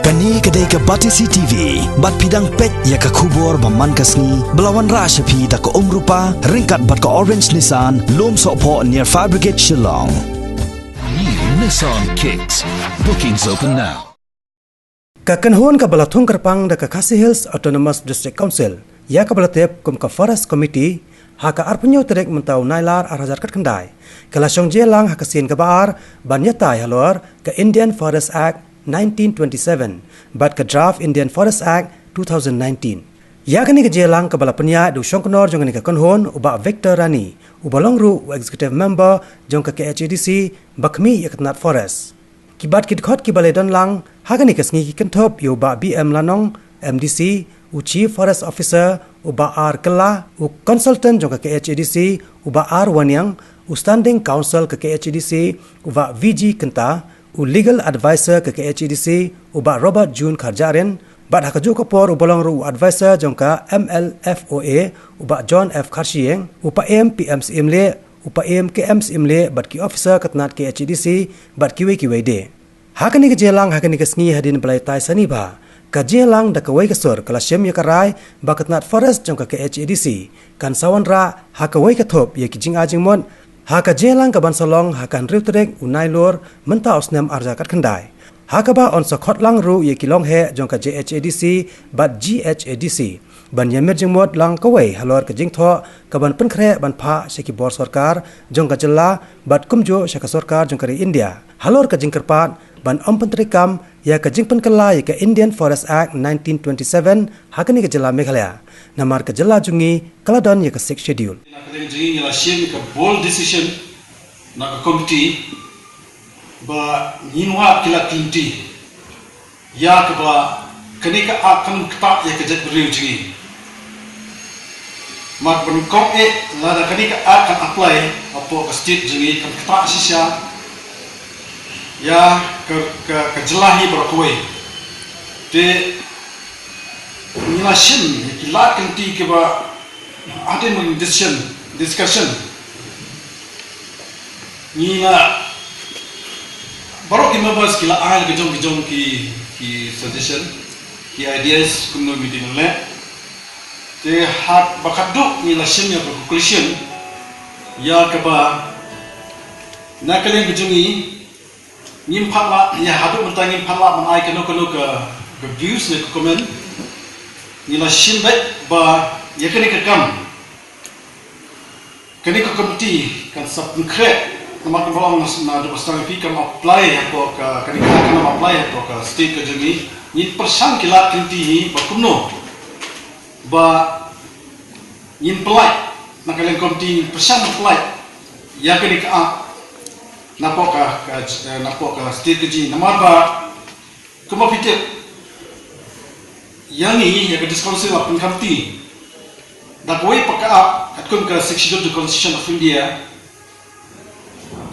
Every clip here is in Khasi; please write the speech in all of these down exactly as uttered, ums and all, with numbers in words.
Kane ka dei ka Batesi T V, bad phi dang peit ïa ka khubor ba man ka sngi, ba la wanrah sha phi da ka Umrupa, ryngkat bad ka Orange Nissan, Lumsohphoh near Fire Brigade Shillong. New Nissan Kicks. Bookings open now. Ka kynhun kaba la thung kyrpang da ka Khasi Hills Autonomous District Council, ïa kaba la tip kum ka Forest Committee, ha ka arphew tarik mynta u Nailar ar hajar khatkhyndai, ka la shong jia lang ha ka sien kaba ar, ban ïatai halor ka Indian Forest Act nineteen twenty-seven, bad ka Draft Indian Forest Act two thousand nineteen. Ïa kane ka jia lang kaba la pynïaid da u shongknor jong kane ka kynhun, u Bah Victor Rani, uba long ruh u Executive Member jong ka K H A D C, ba khmih ïa ka tnat Forest. Ki bad ki dkhot kiba la don lang ha kane ka sngi ki kynthup ïa u Bah B M Lanong, M D C, u Chief Forest Officer, u Bah R Kylla, u Consultant jong ka K H A D C, u Bah R Wanniang, u Standing Counsel ka K H A D C, u Bah V G Kynta, u Legal Adviser ka K H A D C, u Bah Robert June Kharjahrin, bad ha kajuh ka por uba long ruh u Adviser jong ka M L F O A, u Bah John F Kharshiing, u Paiem P M Syiemlieh, u Paiem K M Syiemlieh, bad ki officer ka tnat K H A D C, bad kiwei kiwei de. Ha kane ka jia lang ha kane ka sngi hadien ba la ïatai sani bha ka jia lang, da kawei ka sur ka la shim ïa ka rai ba ka tnat Forest jong ka K H A D C kan sa wanrah ha kawei ka thup ïa ki jingai jingmut ha ka jia lang kaban sa long ha ka hynriew tarik u Nailur mynta u snem ar hajar khatkhyndai, ha kaba yn sa khot lang ruh ïa ki longheh jong ka J H A D C bad G H A D C ban ïamir jingmut lang kawei halor ka jingthoh kaban pynkhreh ban phah sha ki bor sorkar jong ka jylla bad kumjuh sha ka sorkar jong ka ri India halor ka jingkyrpad ban ym pyntreikam ïa ka jingpynkylla ïa ka Indian Forest Act nineteen twenty-seven ha kane ka jylla Meghalaya, namar ka jylla jong ngi ka la don ïa ka Sixth Schedule. Na ka liang jong ngi, ngi la shim ka bold decision na ka committee ba ngin wad ki lad ki lynti ïa kaba kane ka Act kan ym ktah ïa ka jaitbynriew jong ngi. Namar ba nyngkong eh, lada kane ka Act kan apply hapoh ka state jong ngi, kan ktah shisha ïa ka, ka, ka jylla hi baroh kawei. Te ngi la shim ïa ki lad ki lynti kiba hadien ban discussion, discussion. Ngi la, baroh ki members ki la ai la ka jong ka jong ki, ki suggestion, ki ideas kumno ngi dei ban leh. Te ha kaba khatduh ngi la shim ïa ka conclusion ïa kaba na ka liang ka jong ngi ngim pat lah, ïa haduh mynta ngim pat lah ban ai kano kano ka, ka views ne ka comment. Ngi la shim beit ba ïa kane ka kam, kane ka committee kan sa pynkhreh, namar kumba la ong naduh ba sdang, phi, kam apply hapoh ka, kane ka, kam apply hapoh ka state ka jong ngi. Ngin pyrshang ki lad ki lynti hi ba kumno ba ngin pynlait, na ka liang committee ngin pyrshang pynlait ïa kane ka Act napoh ka, ka, eh, napoh ka state ka jong ngi. Namar ba kumba phi tip, ïa ngi, ïa ka District Council la pynkhamti da kawei pat ka Act, katkum ka Sixth Schedule of the Constitution of India,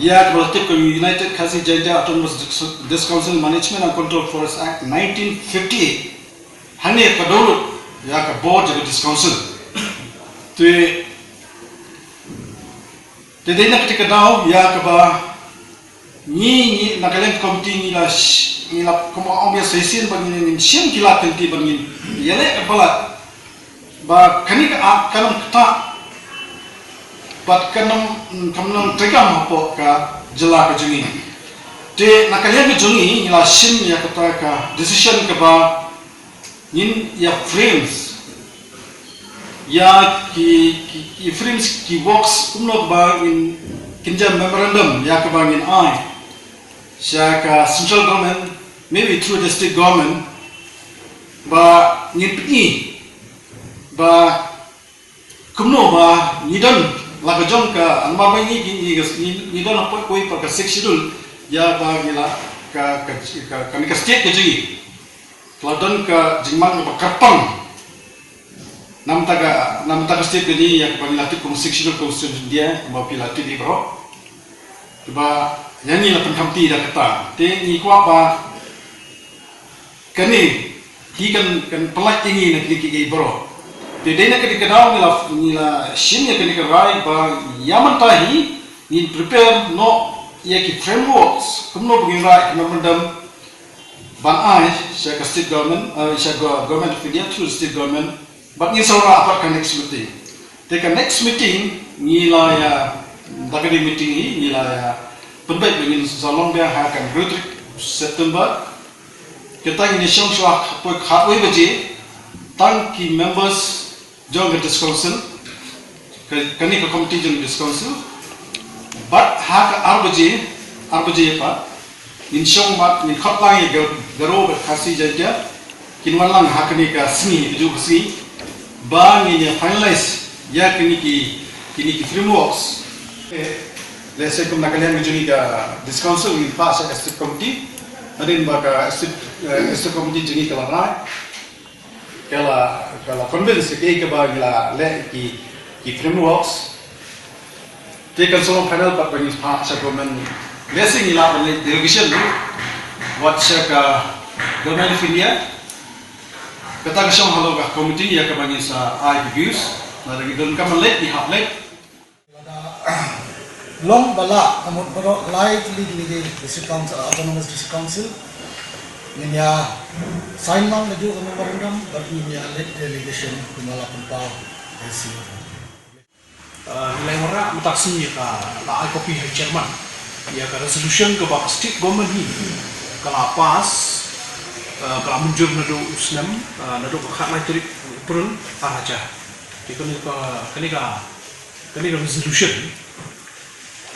ïa kaba la tip kum ka United Khasi Jaintia Autonomous Dis-, District Council Management and Control Forest Act nineteen fifty-eight. Hangne ka download ïa ka board jong ka District Council. Te, te dei na kata ka daw ïa kaba ngi, ngi na ka liang committee ngi la sh-, ngi la, kumba ong ïa sa shisien ba ngin, ngin shim ki lad ki lynti ba ngin ïaleh ka palat ba kane ka Act kan ym ktah bad kan ym, kan ym treikam hapoh ka jylla ka jong ngi. Te na ka liang ka jong ngi ngi la shim ïa kata ka decision kaba ngin ïa frames ïa ki, ki, ki frames, ki works, kumno ba ngin kynja memorandum ïa kaba ngin ai sha ka central government, maybe through the state government, ba ngin pyni ba kumno ba ngi don la ka jong ka, namar ba ngi, ngi, ngi, ngi, ngi don hapoh kawei pat ka Sixth Schedule, ïa ba ngi la ka, ka, ka, ka, ka state ka jong ngi ka la don ka jingmang kaba kyrpang. Namar ka, namar ka state ka jong ngi ïa kaba ngi la tip kum Sixth Schedule Constitution of India, kumba phi la tip hi baroh. Kaba ïa ngi la pynkhamti da kata. Te ngi kwah ba kane hi kan, kan pynlait ïa ngi na kine kiei kiei baroh. Te dei na kane ka daw ngi la, ngi la shim ïa kane ka rai ba ïa mynta hi ngin prepare noh ïa ki frameworks, kumno ba ngin rah ïa ki memorandum Ban ai sha ka state government, uh, sha go- government of India through the state government. Bad ngin sa rah pat ka next meeting. Te ka next meeting ngi la ïa, da ka dei meeting hi ngi la ïa pynbeit ba ngin sa long biang ha ka hynriew tarik September. Kata ngin ïa shong shuwa poi khatwei baje. Tang ki members jong ka district council, ka- kane ka committee jong ka district council. Bad ha ka ar baje, ar baje pat ngin shong bad ngin khot lang ïa Gar- Garo bad Khasi Jaintia. Kin wan lang ha kane ka sngi, ka juh ka sngi, ba ngin ïa finalize ïa kine ki, kine ki frameworks. Lehse kum na ka liang jong ngi ka district council ngin pass sha executive committee. Hadien ba ka executive, eh, executive committee jong ngi ka la rai, ka la, ka la convince ïa kaei kaba ngi la leh, ki, ki frameworks. Te kan sa long final pat ba ngi phah sha government. Lehse ngi lah ban leit delegation ruh wat sha ka Government of India. Kata ka shong halor ka committee ïa kaba ngin sa ai ki views. Lada ngi donkam ban leit ngi hap leit. Lada long ba lah, ka mut baroh lai tylli kine ki District Council, Autonomous District Council, ngin ïa sign lang kajuh ka memorandum bad ngin ïa leit delegation kumba la pynpaw da ka C E O. Uh, ngi la wanrah mynta ka sngi ïa ka, la ai copy ha i chairman ïa ka resolution kaba ka state government hi ka la pass, uh, ka la mynjur naduh u snem, uh, naduh ka khatlai tarik April ar hajar. Te kane ka, kane ka, kane ka resolution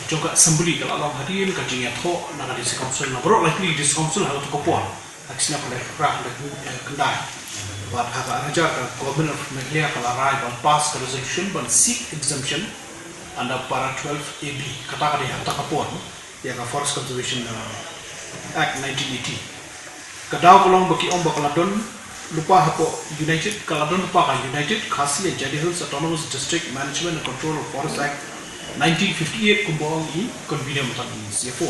jong ka assembly ka la long hadien ka jingïathoh na ka district council, na baroh lai tylli district council ha kato ka por. Ha ki snem khyndai phra, khyndai phew, eh, khyndai. Bad ha ka ar hajar ka Government of Meghalaya ka la rai ban pass ka resolution ban seek exemption under para twelve A B. Kata ka dei ha kata ka por ïa ka Forest Conservation, eh, Act nineteen eighty. Ka daw ka long ba ki ong ba ka la don lypa hapoh United, ka la don lypa ka United Khasi and Jaintia Hills Autonomous District Management and Control of Forest Act nineteen fifty-eight, kumba ong i convener mynta, i C F O.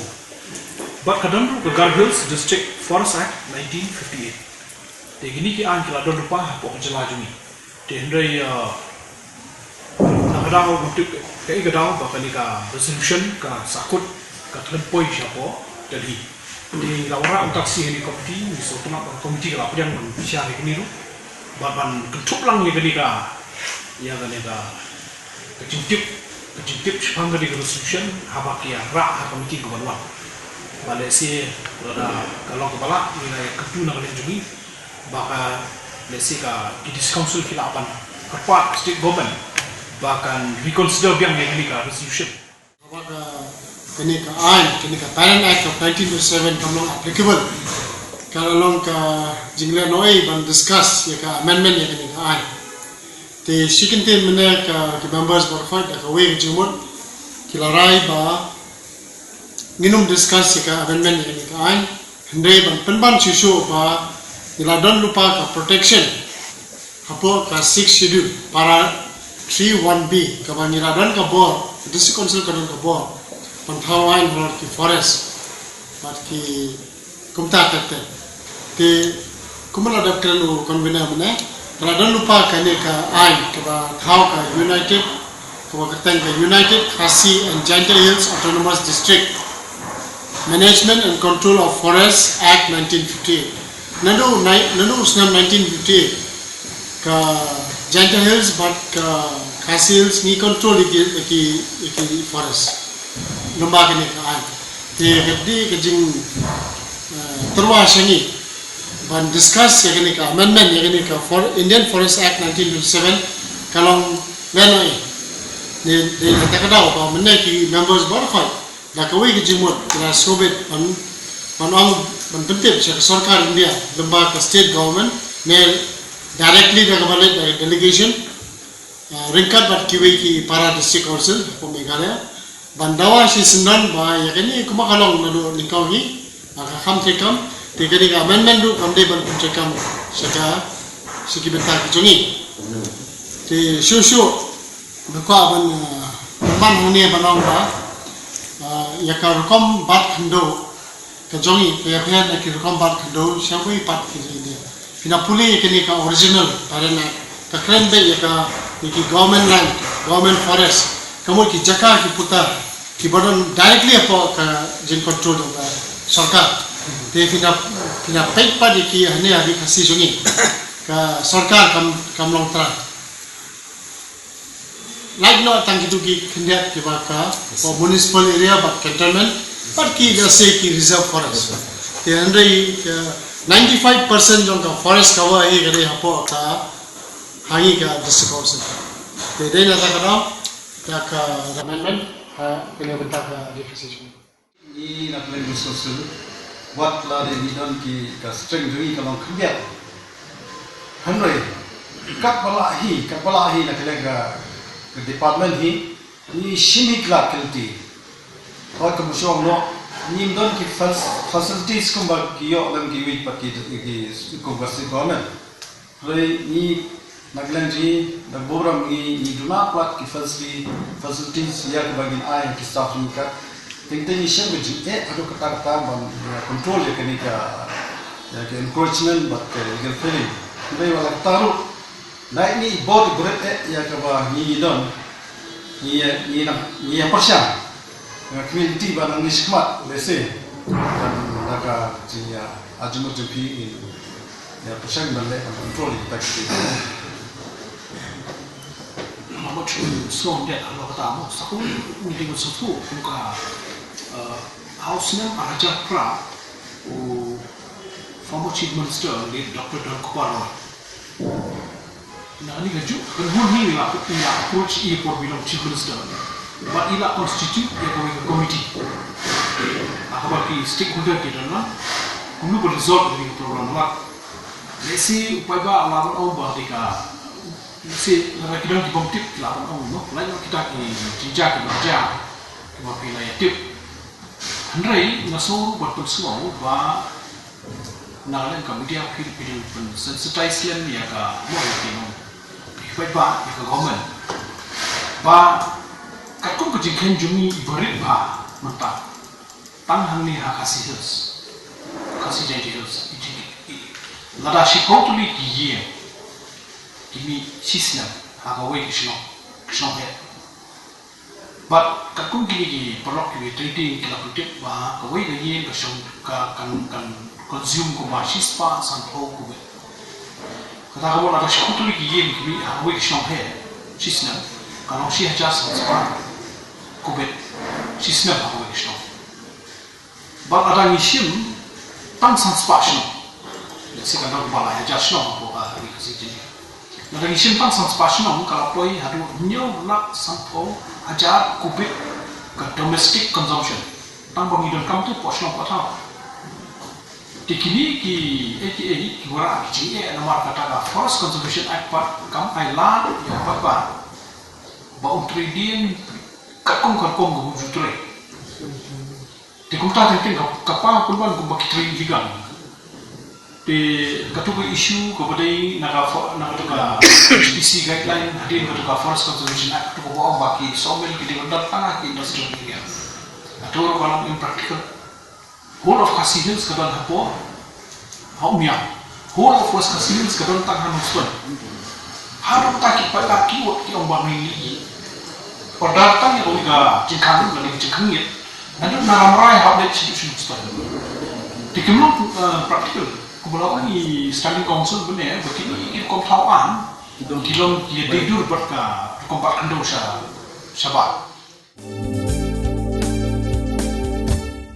Bad ka don ruh ka Garo Hills District Forest Act nineteen fifty-eight. Te kine ki aiñ ki la don lypa hapoh ka jylla jong ngi. Te hynrei, uh, na ka daw, kaei ka daw ba kane ka resolution ka sahkut, ka khlem poi shapoh Delhi. Te ngi la wanrah mynta ka sngi ha kane ka committee, ngi sngewtynnat ba ka committee ka la pdiang ban bishar ïa kane ruh. Bad ban kynthup lang ïa kane ka, ïa kane ka, ka jingtip, ka jingtip shaphang kane ka resolution haba ki ïa rah ha ka meeting ka ban wan. Ba lehse lada ka long kaba lah, ngi la ïa kyntu na ka liang jong ngi ba ka, lehse ka, ki district council ki lah ban kyrpad state government ba kan reconsider biang ïa kane ka resolution. Haba ka, kane ka aiñ, kane ka Parent Act of nineteen fifty-seven kam long applicable, ka la long ka jingleh noh ei ban discuss ïa ka amendment ïa kane ka aiñ. Te shi kyntien mynne ka, ki members baroh khoit da kawei ka jingmut ki la rai ba ngin ym discuss ïa ka amendment ïa kane ka aiñ, hynrei ban pynban shuh shuh ba ngi la don lypa ka protection hapoh ka Sixth Schedule, para three one B, kaba ngi la don ka bor, ka District Council ka don ka bor ban thaw aiñ halor ki forest bad ki kumta ter ter. Te kumba la dep kren u convener mynne, ka la don lypa kane ka aiñ kaba thaw ka United, kaba kyrteng ka United Khasi and Jaintia Hills Autonomous District Management and Control of Forest Act nineteen fifty-eight. Naduh nai-, naduh u snem nineteen fifty-eight, ka Jaintia Hills bad ka Khasi Hills ngi control ïa ki, ïa ki, ïa ki forest. Lyngba kane ka aiñ. Te ka dei ka jing, eh, tyrwa sha ngi ban discuss ïa kane ka amendment ïa kane ka For-, Indian Forest Act nineteen fifty-seven, ka long leh noh ei. Te, te, te ka daw ba mynne ki members baroh khoit da kawei ka jingmut ki la sngewbit ban, ban ong, ban pyntip sha ka sorkar India lyngba ka state government ne directly da kaba leit da ka delegation, ah, ryngkat bad kiwei ki para district council hapoh Meghalaya ban dawa shisyndon ba ïa kane kumba ka long naduh nyngkong hi, ah, ka kham treikam, te kane ka amendment ruh kam dei ban pyntreikam sha ka, sha ki bynta ki jong ngi. Te shuh shuh nga kwah ban, ah, ban hangne ban ong ba, ah, ïa ka rukom bat khyndew ka jong ngi, ka ïapher na ki rukom bat khyndew sha kiwei pat ki jong ngi. Phi na pule ïa kane ka original Parent Act, ka kren beit ïa ka, ïa ki government land, government forest, ka mut ki jaka ki puta kiba don directly hapoh ka jingcontrol jong ka sorkar. Te phi na, Nga peit pat ïa ki hangne ha ri Khasi jong ngi. Ka sorkar kam, kam long trai. Lait noh tang kito ki khyndiat kiba ka, ka municipal area bad cantonment, bad ki, lehse ki reserve forest. Te hynrei ka ninety-five percent jong ka forest cover hi ka dei hapoh ka, ha ngi ka district council. Te dei na kata ka daw, ïa ka amendment ha kane ka bynta ka ri Khasi jong ngi. Ngi na Khlem Resource, wat la dei ngi don ki, ka strength jong ngi ka long khyndiat. Hynrei katba lah hi, katba lah hi na ka liang ka, ka department hi, ngi shim hi ki lad ki lynti. Hooid, kumba shu ong noh, ngim don ki fac-, facilities kumba ki ïoh lem kiwei pat ki, ki, ki, kumba state government. Hynrei ngi na ka liang jong ngi, da ka burom ngi, ngi duna palat ki facility, facilities ïa kaba ngin ai ha ki staff jong ngi. Teng teng ngi shem ka jingeh haduh katta katta ban, ïa, control ïa kane ka, ïa ka encroachment bad ka illegal felling. Hynrei wat la katta ruh, ngi, ngi bor, bor eh ïa kaba ngi, ngi don. Ngi, ngi nang, ngi ïa pyrshang. Nga kmen ti ba nang ngi shikmat lehse. Kan da ka jingïa, ah, jingmut jingpyrkhat ngin ïa pyrshang ban leh ban control ïa kita ki. Nga mut shu sngewthuh ïa kata mo, sa kum meeting sngewthuh kum ka, eh, House Name Raja Pra, u former Chief Minister, late Doctor Don Kupar Roy. Na kane kajuh, kynhun hi i la, i la approach i por ba i long Chief Minister. Bad i la constitute ïa kawei ka committee. Ha kaba ki stakeholder ki don lang. Kumno ban resolve ïa ka problem lang. Lehse u paidbah la ban ong ba dei ka, lehse lada ki don ki bym tip ki la ban ong, no. Lait noh kita ki jingjia kiba jia, kiba phi la ïa tip. Hynrei nga sngew ruh ban pynsngew ba na ka liang ka media phi, phi dei ban pynsensitize lem ïa ka, mo, ïa ki nong, ïa ki paidbah, ïa ka government. Ba katkum ka jingkheiñ jong ngi i barit bha mynta, tang hangne ha Khasi Hills, Khasi Jaintia Hills, i jing, i, lada shiphew tylli ki ïing ki mih shisnem ha kawei ka shnong, ka shnong heh. Bad katkum kine ki paralok kiba trei ding ki la pyntip ba kawei ka ïing ka shong, ka, kan, kan consume kumba shispah sanphew kubit. Kata ka mut lada shiphew tylli ki ïing ki mih ha kawei ka shnong heh shisnem, ka long shi hajar sanspah kubit shisnem ha kawei ka shnong. Bad lada ngi shim tang sanspah shnong, lehse kan don kumba lai hajar shnong hapoh ka ri Khasi jong ngi. Lada ngi shim tang sanspah shnong, ka la poi haduh hynñiew lak sanphew hajar kubit ka domestic consumption. Tang ba ngi donkam tu hapoh shnong hapoh thaw. Te kine ki, eh, ki, eh, ki wanrah ki jingeh namar kata ka Forest Conservation Act pat kam ailad ïa u paidbah ba un trei dien katkum katkum kaba u ju trei. Te kumta teng teng ka, ka paw pynban kumba ki trei illegal. Te kato ka issue kaba dei na ka fo-, na kato ka H P C guideline, hadien kato ka Forest Conservation Act, kato kaba ong ba ki sawmill ki dei ban don tang ha ki industrial area. Kato ruh ka long impractical. Whole of Khasi Hills ka don hapoh, ha Umiam. Whole of West Khasi Hills ka don tang ha Nongstoiñ. Haduh katta ki paidbah ki wad ki ong ba ngi, ngi order tang ïa kawei ka jingkhang, kawei ka jingkhang ïa. Naduh na Rambrai hap leit shaduh sha Nongstoiñ. Te kim long, eh, practical. Kumba la ong i Standing Council mynne ba kine ki rukom thaw aiñ ki long ki dei dur bad ka rukom bat khyndew sha, shabar.